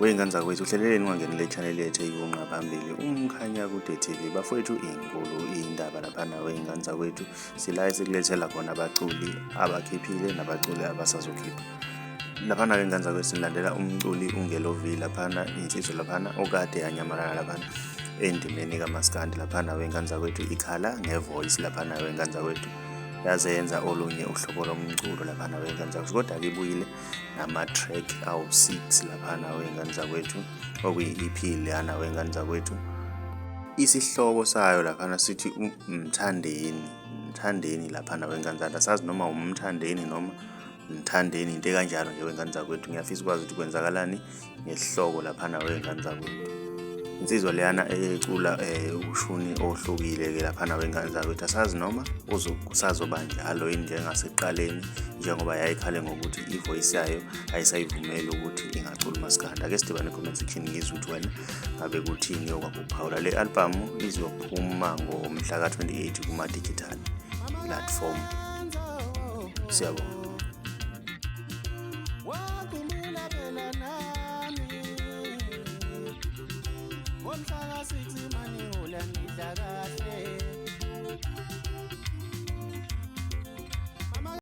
Wey'ngane zakwethu hleleleni ungangenele i-channel yethu eyinqa phambili uMkhanyakude TV. Bafowethu inkulu indaba laphana wey'ngane zakwethu sila esikulethela khona abaculi abakhiphile nabaculi abasazokhipha. Laphana-ke ngane zakwethu silandela umculi uNgelovi laphana insizwa laphana okade yanyamalala laphana endimeni kamaskandi laphana wey'ngane zakwethu ikhala nge-voice laphana wey'ngane zakwethu yaze yenza olunye uhlobo lomculo laphana wey'ngane zakwethu kodwa-ke ibuyile nama-track awu-6 laphana wey'ngane zakwethu okuyi-EP leyana wey'ngane zakwethu. Isihloko sayo laphana sithi Mthandeni, Mthandeni laphana wey'ngane zakwethu. Asazi noma uMthandeni noma Mthandeni into ekanjalo nje wey'ngane zakwethu. Ngiyafisa ukwazi ukuthi kwenzakalani ngesihloko laphana wey'ngane zakwethu. Insizwa leyana ecula ushuni ohlukile-ke laphana wey'ngane zakwethu asazi noma kusazoba njalo yini njengasekuqaleni njengoba yayikhale ngokuthi i-voice yayo ayisayivumeli ukuthi ingacula umaskandi. Ake sidibane comment section ngizwe ukuthi wena ngabe kuthini okwakuphawula. Le albhamu izophuma ngomhla ka-28 kuma-digital platform. Siyabonga. Ngomhla ka-6 manihula ngidla kahle.